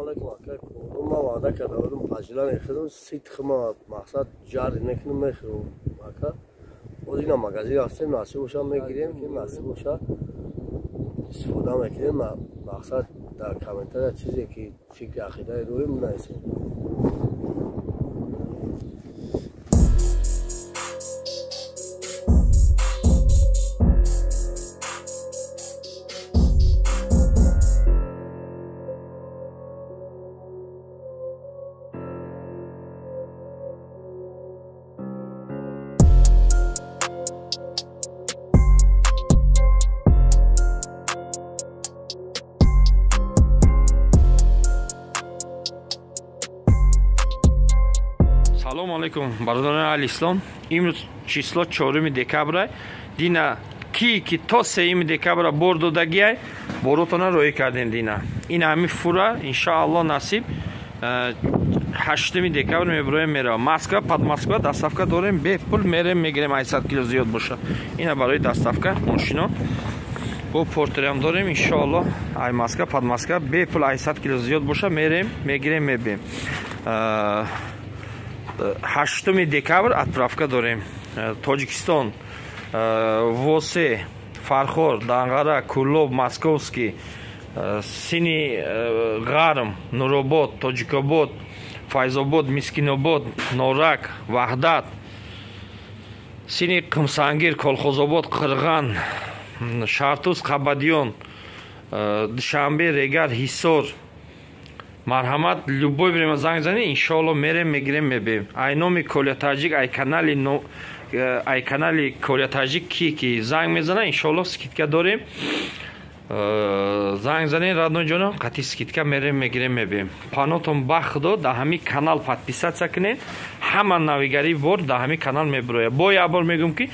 Алейкум ака. Ма ваъда карда будам, пажила мехӯрам, си тухма мақсад ҷарри мекунам, мехӯрам ака. Боз ина магазин рафтем, насиб боша мегирем, ки насиб боша истифода мекунем. Мақсад дар комментария чизе ки фикри ақидае дорем бинависем. Салом алейкум, бародарони аҳли ислом. Имрӯз число 4 декабр. Дина ки то 3 декабр бор додагиай, боротона роӣ кардем дина. Ин ҳами фура иншааллоҳ насиб 8 декабр меброем мерава. Москва, под Москва доставка дорем, бепул мерем мегирем 800 кило зиёд боша. Ина барои доставка мошино. Бо портерам дорем иншааллоҳ ай Москва, под Москва бепул 800 кило зиёд боша мерем мегирем мебем. 8 декабр отправка дорем. Тоҷикистон, Восе, Фархор, Данғара, Кулоб, Московский, Сини Ғарм, Нуробод, Тоҷикобод, Файзобод, Мискинобод, Норак, Ваҳдат, Сини Қумсангир, Колхозобод, Қирған, Шартуз, Қабадиён, Душанбе, Регар, Ҳисор. Марҳамат, любой время занг занед, иншоалло мерем, мегирем, мебем. Ай номи Коля Таҷик, ай канали Коля Таҷик ки занг мезана, иншоалло скидка дорем. Занг занед, родной ҷонам, қатъи скидка мерем, мегирем, мебем. Панотон ба худо, дар ҳамин канал подписаться кунед, ҳама навигарии бор дар ҳамин канал мебирояд. Бо як бор мегӯм ки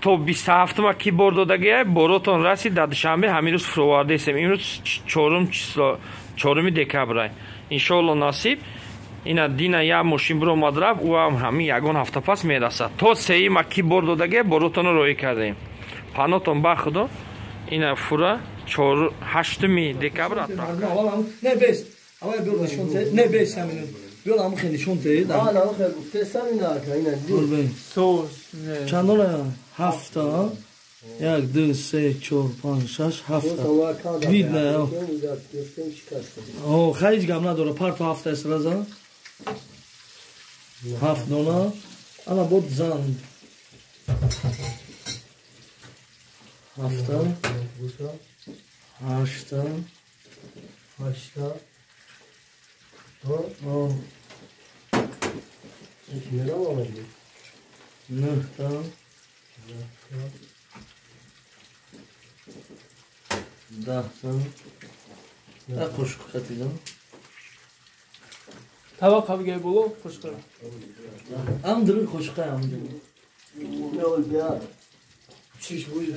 то 27-ма ки бор додагиай, боротон расид дар Душанбе, ҳамин рӯз фуровардаистем. Имрӯз 4 число 4 декабр. Иншоалло насиб ина дина як мошин биромад рафт, ӯ ҳам ҳамин ягон ҳафта пас мерасад. То 3-ма ки бор додагиай, боротонро роӣ кардем. Панотон ба худо, ина фура 8 декабр отправка. Не бес, аввал биёр нишон те, не бес ҳамин. Биёр ҳамин хел нишон те. Ҳа, хел гуфтесам ина ака, ина ди. Сос. Чандона? Ҳафта. 1 2 3 4 5 6 7. Видно. О, хайч гап надора, парту ҳафта аст раза. 7 дона. Ана бод зан. 7 8 8 О. 9 10 та қошуқ қатидам. Тава қабгай боло қошуқ. Ам дуру қошуқа ам дуру. Чиш буй.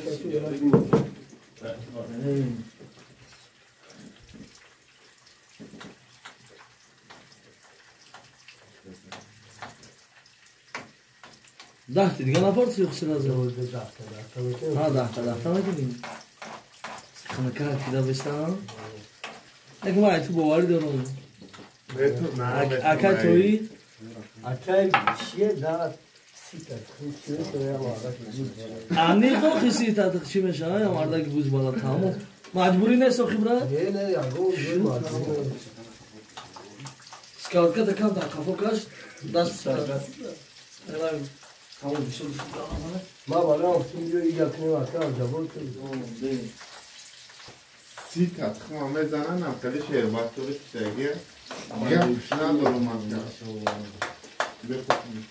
Даҳти дига напарти ёхси раза. Ҳа, даҳта даҳта мекунем. Ханакар кида бестам. Як ман ай ту боварӣ дорам. Акай тои? Акай чие да сита. Ани охи сита чӣ мешава? Я мардаки буз бала тамом. Маҷбурӣ нест охи брат? Не, не, ягон ҷой маҷбурӣ. Скалка та кам дар қафо каш, даст. Тамом бисёр. Ма барам инҷо ига кунем ака ҷабор кунем. Сита тухма мезанам, хеле шербатовӣ кишаги. Дигар гӯш надорам ака. Бехӯрем.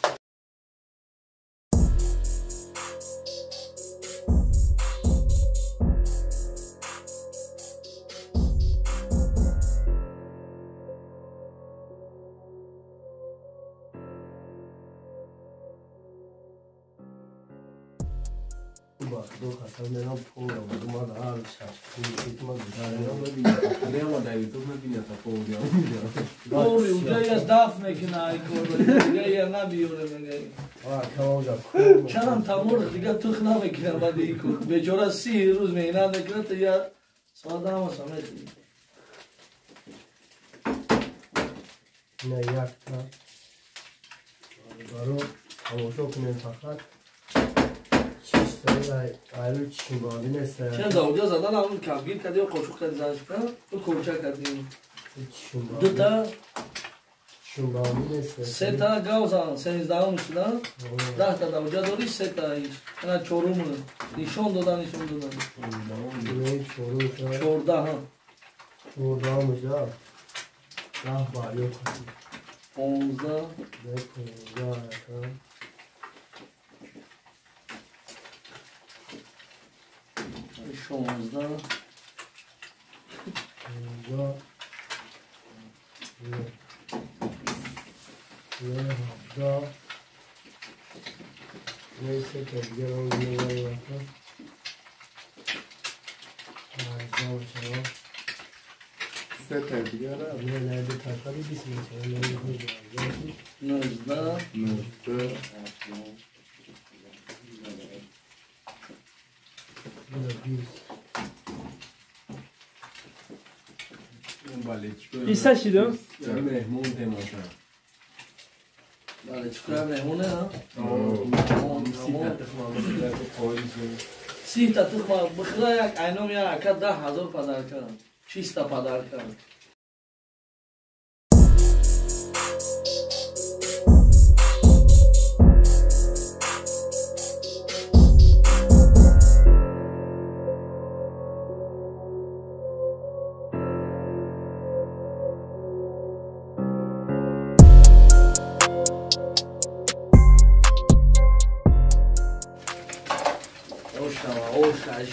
Ори, уҷа я даф мекуна ай корро, дига я набиёре мега. Чанд тамор дига тух намекунам баъди ин кор. Бечора 30 рӯз меҳнат мекунад, я соат ҳамаша мехӯрӣ. Ина якта. Баро тамошо кунем фақат. Чисто айру чишмбандӣ нест. Чен заводия задан ҳамун кафгир кардӣ ё қошуқ кардӣ заншка? Ё корча кардӣ? Дута чишмбандӣ нест. Сета гавзан, сенздаҳум шуда. 10 та давоҷа дорӣ, сета иш. Ана чорум. Нишон дода, нишон дода. Чорум. 14. 14 шуда. 10 балё. 15. 15. 16. 17. 17 تا دیگه رو می‌بریم. 18. سه تا دیگه رو نه دو تا خالی 20 میشه. 19. 19. 20 شیدم؟ مهمون تماشا. بله چیکار مهمونه ها؟ 30 تا تخم بخره یک اینم یا اکا 10,000 پدر کردم. 6 تا پدر کردم.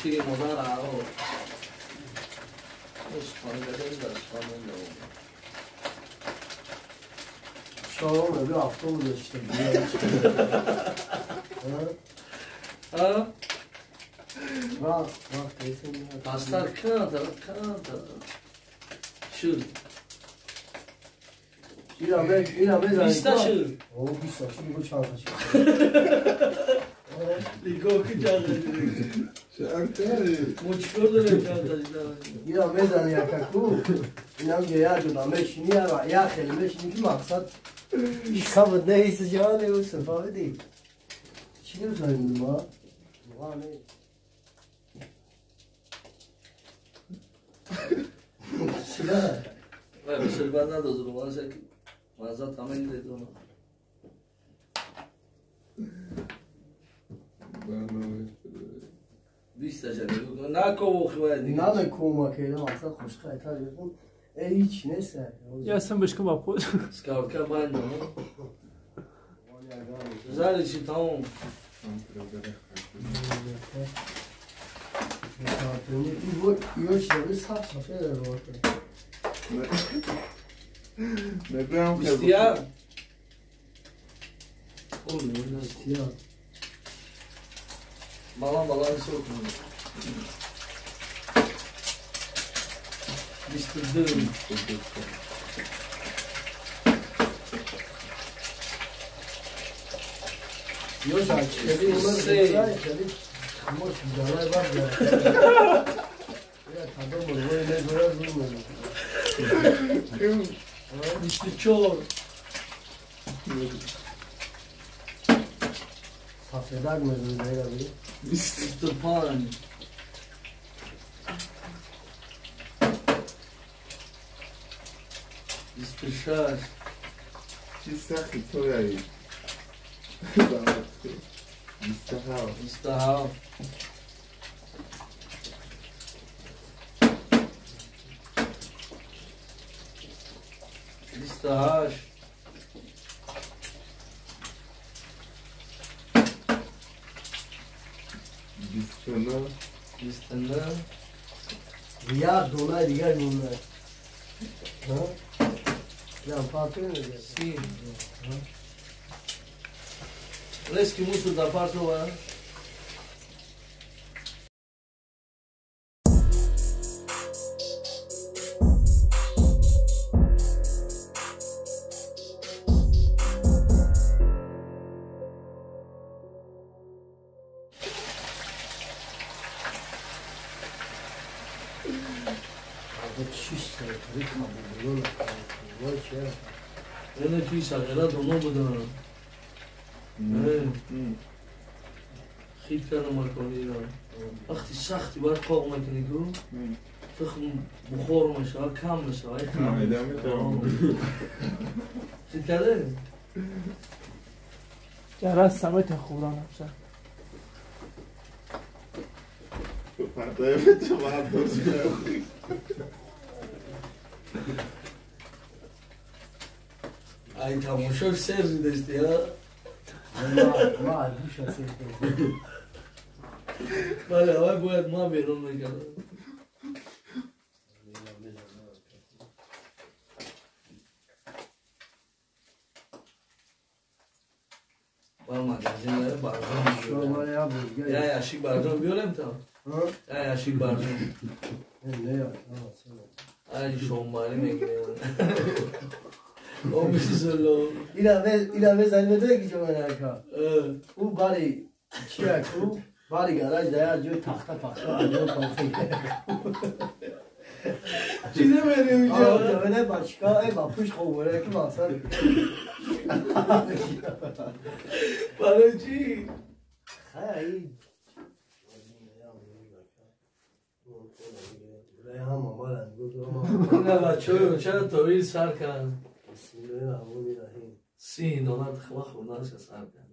شیری مادر آو شما به هفتم داشتیم. ها؟ واه پاستار کن شد. اینا بزن. 20 تا شد. او 20 تا شد. چند تا شد؟ نگاه کن چند تا چیکار داریم چند تا اینا بزن یککو اینا میگه یا جدا میشینی یا خیلی میشینی که مقصد خبر نیست جهانی و صفا بدی چی نمی‌تونیم ما ما نه چرا وای بسیار بد ندازم واسه که مزه تمام دیدم 20 تا جنگ نه کو خواهی نه کو ما که اصلا خوش خیلی ای هیچ نیست یا اصلا بشکم با خود سکاوت که باید نه زاری چی تمام یه صاف سفید بیستیا балан балан сокун 22. 24. سفیدک می‌زنی 25. 26. چی سختی تو داری؟ 27. 27. 28. 29. 29. یا دونه دیگر مونده. ها؟ نه پاتون 30. Reski musu da parto 6 سال Не ки сағира доно будан. Хит кардам маконира. Вақти сахти бояд қоқ мекунӣ ку тухм бухор мешавад, кам мешавад. Хит карде? Ҷарас самета хӯрдан наша. Ай тамошош сер дошти, ҳа? Ма гӯша сер дошти. Бале, аввал бояд ма берун мекардам. Бар магазин дар барҷон биёрем. Я яшик барҷон биёрем та? Я яшик барҷон. Ай шомбарӣ мегирем. О бисмиллоҳ. Ира вез медонӣ ки ҷо менака? Ӯ бари чия ку? Бари гараж да як ҷои тахта пахта анҷо конфиг. Чӣ намерем инҷо? Ҷо бачка эй ба пушт хоб мере ки мақсад. Барои чӣ? Хай ина бачаҳо чанд тои сар кард. Бисмиллоҳир-раҳмонир-раҳим. Си дона тухма хӯрданша сар кард.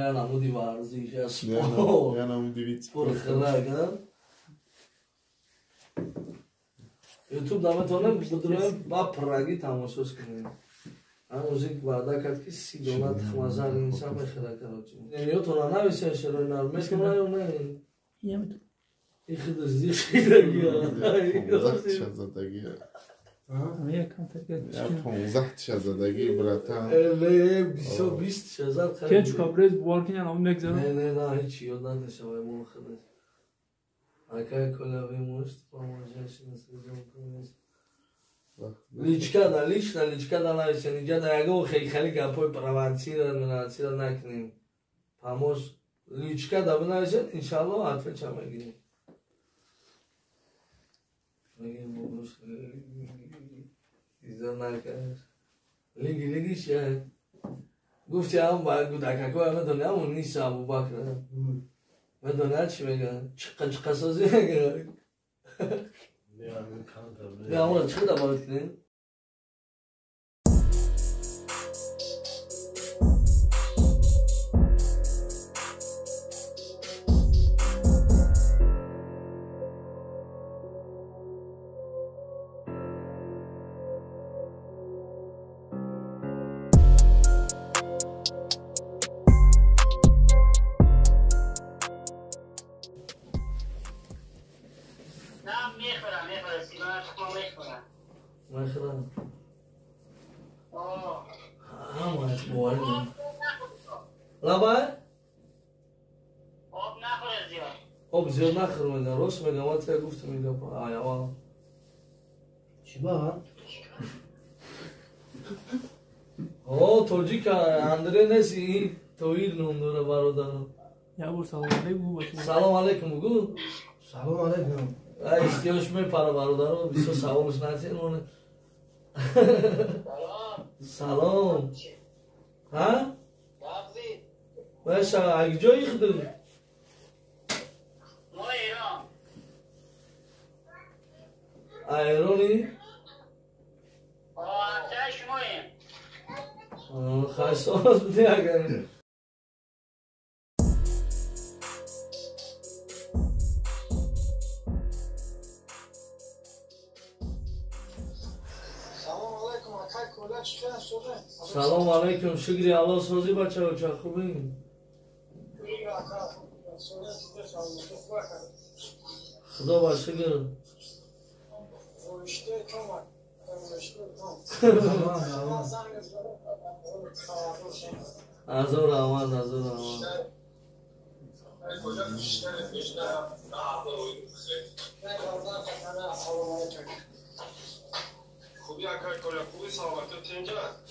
Я намуди варзиш, я спорт. Я намуди вид спорт. Храк, ютуб наметавонем бидуроем ба пуррагӣ тамошош кунем. Ҳамузик ваъда кард ки 30 дона тухмазар инсан мехӯра, короче. Ётона нависен шерои нар метавона ё не? Я метавонам. И худаш зишидагия. Задагия. Я камтар Я 15 шазадаги братан. Не, 20 шазад. Ке чукабрез бовар кини ана мегзарам. Не, не, на ҳеч ёд надошам, мол худаш. Акай колави мушт, поможешь на сезон конец. Личка да, лично личка да нависен, инҷа да ягон хеле гапҳои провансира, минансира накунем. Помож личка да бинависен, иншалло отвеча мегирем. Мегирем богуш. Изо накаш. Лиги лиги ше. Гуфти ҳам ба гудакако медони ҳамон ниса Абубакр. Медони чӣ мегӯянд? Чиқа чиқа созӣ мегӯянд. Не, амро чӣ добавить кунем? Мехӯрам. Ҳамааш боварӣ дорам. Лабай? Об нахӯре зиёд. Об зиёд нахӯр мегӯям. Рост мегӯям, ман тия гуфтам ин гапа. Ай, аввал. Чӣ ба? О, тоҷика Андре нест, ин Тоир ном дора бародарам. Я бор салом алейкум бача. Салом алейкум бугу. Салом алейкум. Ай, истиёш мепара бародаро, бисёр саволш натиҳен оне. Салом. Ҳа? Баша, ҷои худу? Мо Эрон. А Эрони? Ҳамсаи шумоем. Хай соз буди агар. Салом алейкум, шукри Аллоҳ, созӣ бачаҳо, ча хубӣ? Худо ба шукр. Азор раҳмат, азор раҳмат.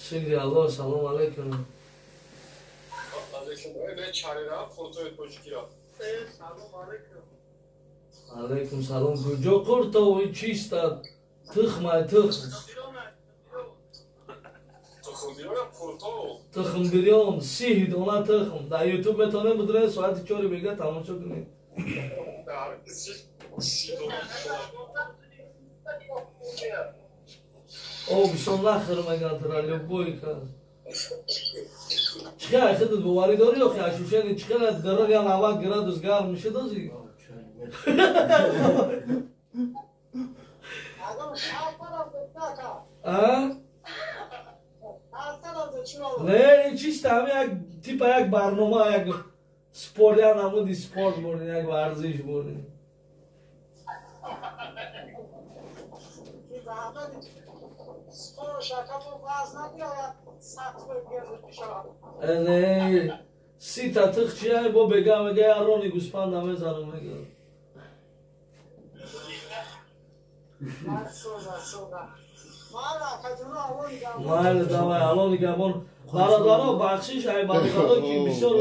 Шукри Аллоҳ, салом алейкум. Алейкум салом. Куҷо қуртови чиста? Тухмай тухм. Тухм бирён, 30 дона тухм. Дар Ютуб метавонем бидурем соати 4 бега тамошо кунем. О, бисёр нахӯр мегӯянд тура, любой кас. Чӣ хел худат боварӣ дорӣ охи ощущение чӣ хел дарор я 90 градус гарм мешид ози? А? Не, чиста ҳами як типа як барнома, як спорт, як намуди спорт бурдем, як варзиш бурдем. Не, 30 та тих чия бо бега мега я рони гӯспанд намезанам мега. Майли, давай, алони габон. Бародаро, бахшиш ай бародаро ки бисёр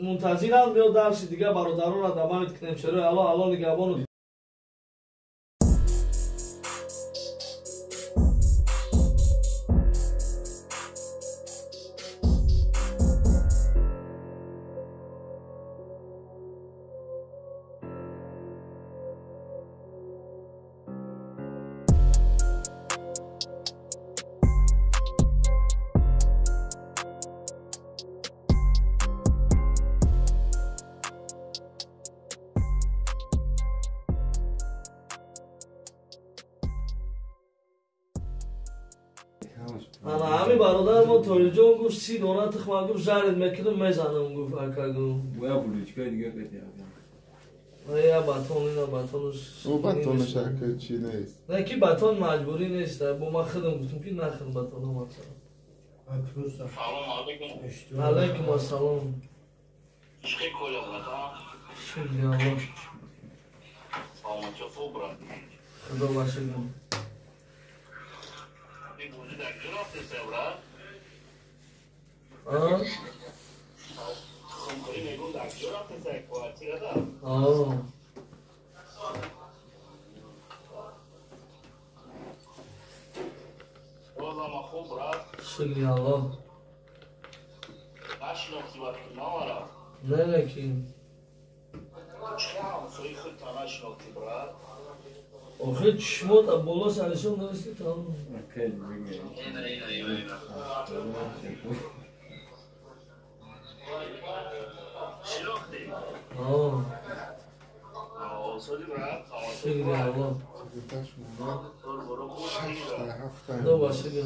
мунтазиранд, биё дарси дига бародаронро добавить кунем. Чаро ало алони габону. Ана ҳами бародар мо Тоҳирҷон гуфт 30 дона тухма гуфт жарид мекунам мезанам гуфт ака гуфт. Боя булучкаи дига кати ака. Я батон ина батонш. О батонш ака чи нест. Не ки батон маҷбурӣ нест. Бо ман худам гуфтам ки нахӯр батона масалан. Салом алейкум. Алейкум ассалом. Чӣ коля братан? Шукри Аллоҳ. Саломатӣ хуб брат. Худо ба шукр. Брат? А? Шукри Аллоҳ. Не лекин. Охир чишмот боло саришон донисти тамом. Шукри Аллоҳ. Худо ба шукр.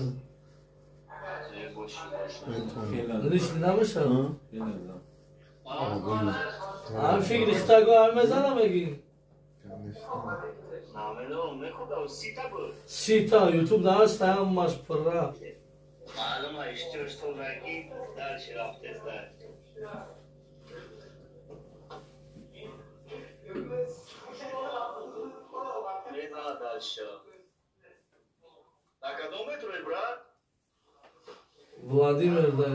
Лишний намешавад? Ҳам фикри хитаго ҳам мезанам мегӣ? Сита ютуб даст ҳамаш пурра. Владимир да.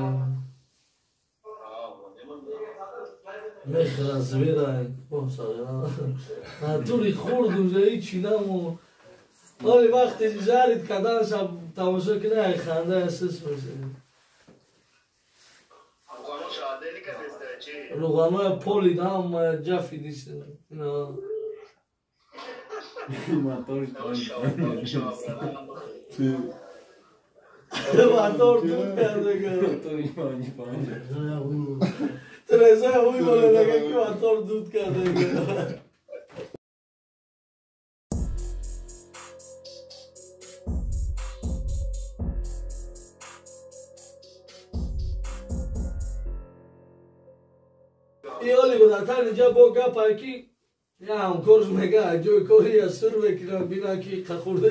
Мехра звера натури хурд уже ҳичи намо. Оли вақте жарид карданша тамошо кунӣ ай ханда эҳсос мешавӣ. Рӯғаноя полид ҳама ҷафи диша. Мотор дуд карда. Треза ҳуй боледа ки мотор дуд карда. Иоли гудатар инҷа бо гапа ки я ҳамкорш мега ҷои кори я сур мекунам бина ки қахурда.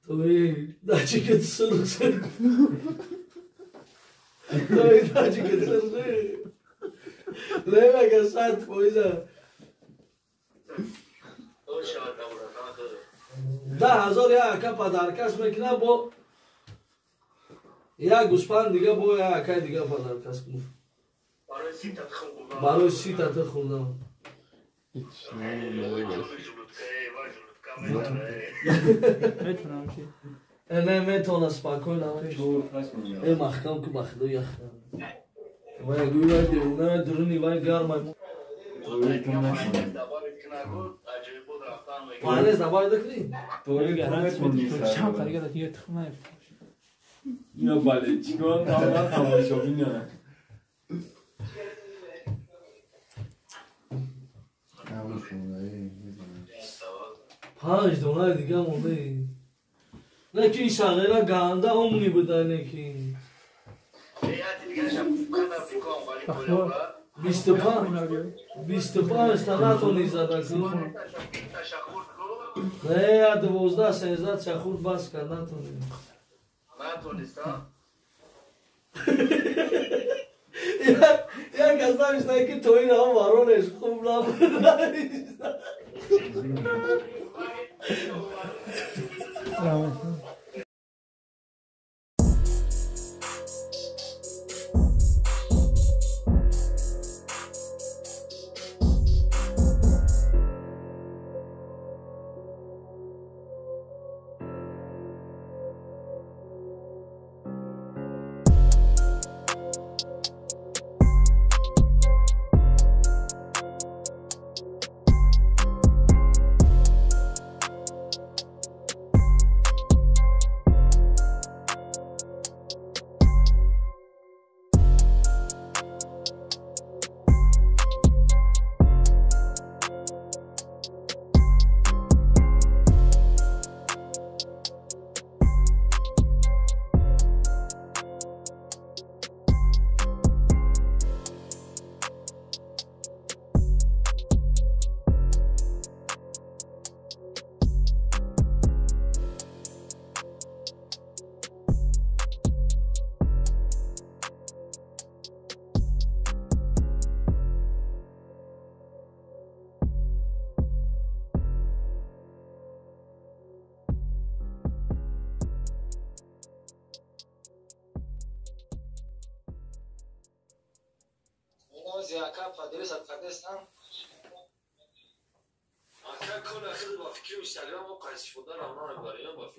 Тои дачикет сурх шуд. Тои дачикет сурх шуд. Не мега 100%. 10,000 я ака падаркаш мекунам бо як гӯспанд дига бо як акаи дига падаркаш кунам. Барои 30 та хӯрдам. Метавонам ки. Не метавона спокойно. Э маҳкам ку ба худо ях. Вай гӯй вай девона дуруни вай гарма. Майонез набояд кунӣ? Шам қарига дига тухм наёфт. Ино бале чикор тамом тамошобин. Панҷ донаи дига мондаи. Не ки сағира ганда умни буда не ки. 25 та натони зада ку. Не, я 12 13 чахурд бас кард натони. Як аз навишта ки то ин ҳам Воронеж хуб набуд.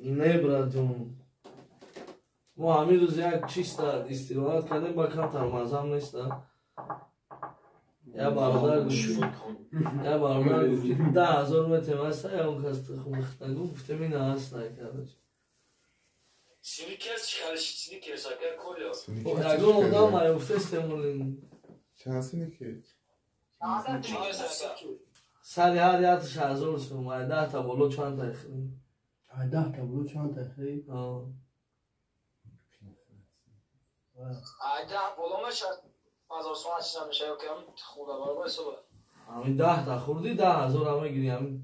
Не, братҷон, мо ҳамин рӯз як чиста истироҳат кардем, ба камтар мазам неста. Я бародар гуфт, ки 10,000 метем аста, ягон кас тухм хтагу гуфтем ина аста, короче. Ягон одам наёфтестемолин. Чанд синикерс? Сари ҳар якташ 1000 сум, ай 10 та боло чанд та хӯрӣ? Ай 10 та боло чанд та хӯрӣ? Ай 10 боло мешавад 1000 сум чиза мешавад, ки хурда баробар ҳисоба. Ҳамин 10 та хурдӣ 10,000 мегирӣ, ҳамин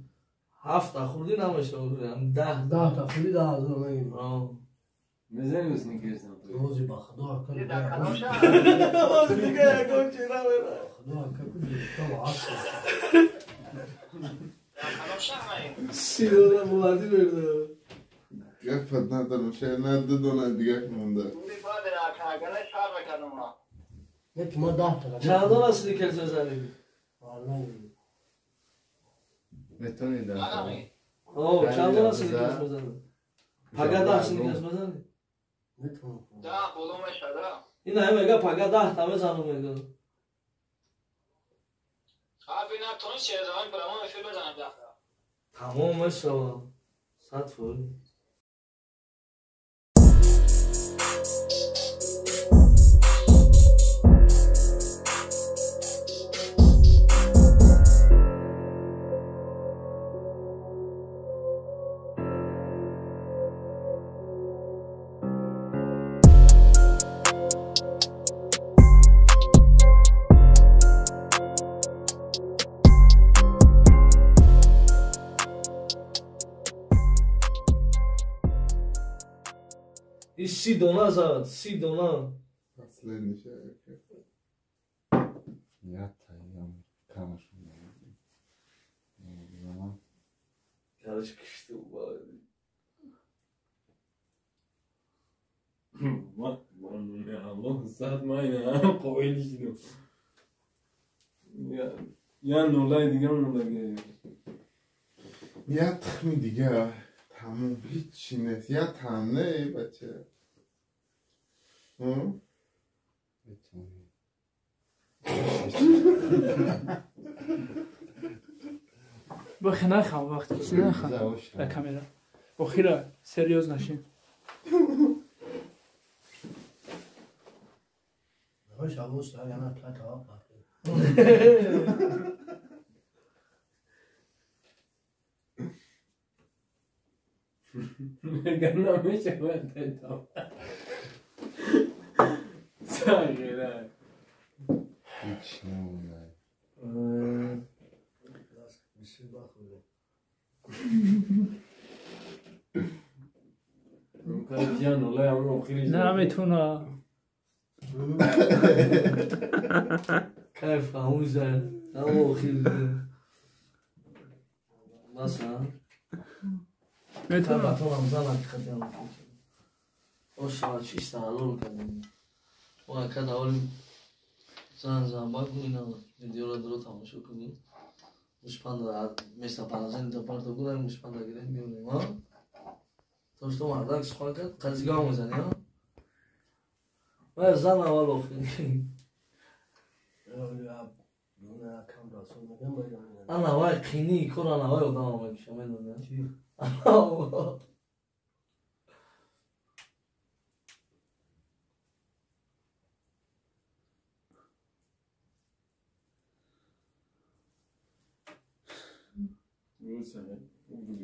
ҳафта хурдӣ намешавад, ҳамин 10. 10 та хурдӣ 10,000 мегирӣ. Мезанем сникерс на то. Рози ба худо ака. Рози дига ягон чи намера. Худо ака куҷо то аст. Сидора Владимир да. Гапат надорам, шояд на ду дона дига монда. Не ки ма 10 та. Чанд дона сникерс мезанӣ? Валлаҳи. Метавонӣ 10 та. О, чанд дона сникерс мезанӣ? Пага 10 сникерс мезанӣ? Метавонам. 10 боло мешавад. Ина мега пага 10 та мезанам мега. Тамом мешавад. 100%. И 30 дона зад, 30 дона. Короче, кишти Аллоҳ зад, ман қоил шидам. Я нулаи дига мондаги. Я тухми дига тамом, ҳичи нест. Я тане бача. Ҳм? Бахи нахам вақти чиз нахам. Ба камера. Охира серьёз нашин. Хош аввал яна та та. Мега намешавад тайтам. Сағира. Ҳеч намонда. Бисёр бахӯрем. Я нулаи ҳамон охири. Наметуна. Кайф ҳамун зад. Ҳамон охир. Масалан. Метуна. Батонам занак хатям. Ошава чиста ҳалол кардем. Мо ака даволи зан зан баку ина видеоро дуро тамошо кунӣ. Гӯшпанда места положение парто кунем, гӯшпанда гирем меонем, а? То что мардак сухан кард, қазига мезанӣ, а? Ва зан аввал охир. Ана вай қини кор ана вай одама мекиша, медонӣ?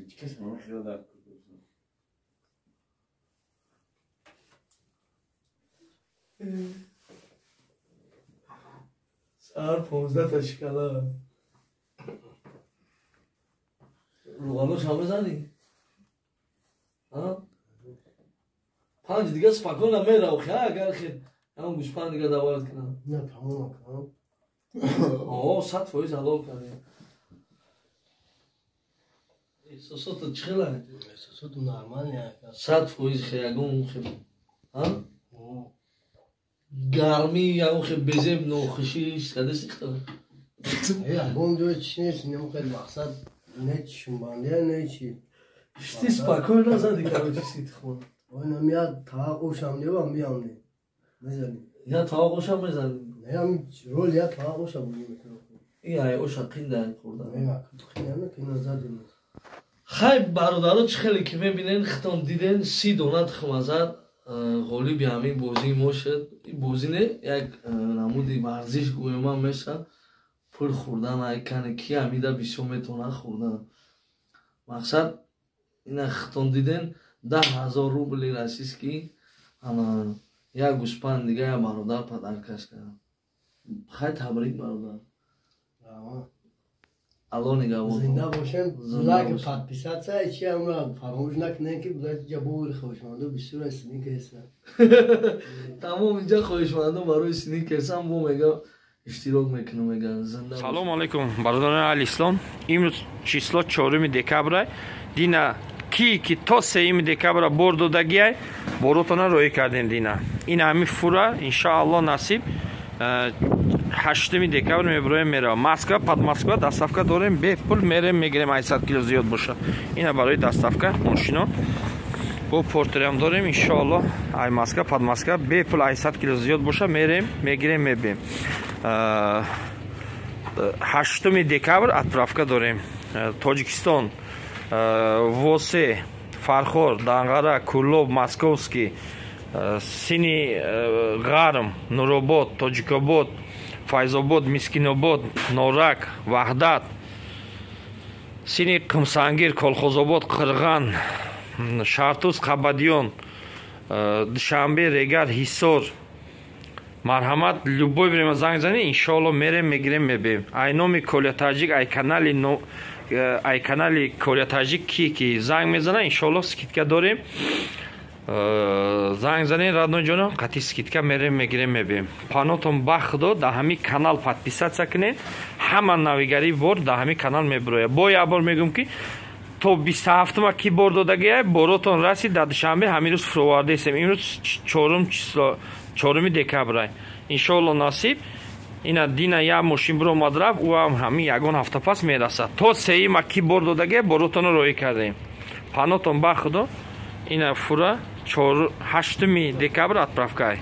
Чикас ҳама хеле дар Сар 15 та шикала. Рӯғанош ҳам мезанӣ? Панҷ дига спокойно мерав, хе, агар хе ҳамон гӯшпанд дига давард кунам. Не, тамом акам. О, 100% ҳалол кардем. Эҳсосото чӣ хела? Эҳсосото нормально ака. 100% хе, ягон хе. А? Гармӣ ягон хел безеб нохушӣ кадеси хел? Ягон ҷой чи нест, немхел мақсад, не чишмбандия, не чи. Шти спокойно зади, короче, си тухма. Ойнам я тавақ ошам нева миям не. Мезанем. Я тавақ ошам мезанем. Не, ам рол я тавақ оша бузӣ мекунам. И ай оша қинда хӯрда. Не, қинда не, қинда задем. Хай, бародаро, чӣ хеле ки мебинен, хитон диден, 30 дона тухма зад, ғолиби ҳамин бозии мо шуд. Ин бозӣ не, як намуди варзиш гӯёман мешавад. Пул хӯрдан ай кане ки ҳамида бисёр метавонад хӯрдан. Мақсад ина хитон диден, 10 000 рубли российский ана як гӯспанд дига як бародар подаркаш кард. Хай, табрик, бародар. Алло нигаҳбон. Зинда бошем. Лайк, подписаться, чи амра фаромӯш накунем, ки инҷа бовари хоҳишмандо бисёр сникерса. Тамом, инҷа хоҳишмандо барои сникерсам бо мега иштирок мекунам, мега. Зинда. Салому алайкум, бародарони аҳли ислом. Имрӯз число 4 декабра. Дина ки то 3 декабра бор додагиай, боротона роӣ кардем дина. Ин ҳами фура, иншоалло, насиб, 8 декабр меброем, меравам Москва, под Москва доставка дорем, бепул мерем, мегирем, 800 кило зиёд боша. Ина барои доставка мошино бо портерам дорем. Иншоалло, ай Москва, под Москва бепул 800 кило зиёд боша, мерем, мегирем, мебием. 8 декабр отправка дорем. Тоҷикистон: Восе, Фархор, Данғара, Кӯлоб, Московский, Сини Ғарм, Нуробод, Тоҷикобод, Файзобод, Мискинобод, Норак, Ваҳдат, Сини Қумсангир, Колхозобод, Қирған, Шартуз, Қабадиён, Душанбе, Регар, Ҳисор. Марҳамат, любой время занг занед, иншоалло, мерем, мегирем, мебием. Ай номи Коля Таҷик, ай канали Коля Таҷик ки занг мезана, иншоалло, скидка дорем. Занг занед, родной ҷоно, қатъи скидка мерем, мегирем, мебием. Панотон ба худо, дар ҳамин канал подписаться кунед, ҳама навигарии бор дар ҳамин канал мебирояд. Бо як бор мегӯм, ки то 27-ма ки бор додагиай, боротон расид, дар Душанбе ҳамин рӯз фуровардаистем. Имрӯз чорум число, 4 декабрай. Иншоалло, насиб, ина дина як мошин биромад, рафт, ӯ ҳам ҳамин ягон ҳафта пас мерасад. То сеюма ки бор додагиай, боротонро роҳӣ кардем. Панотон ба худо, ина фура 8 декабр отправкай.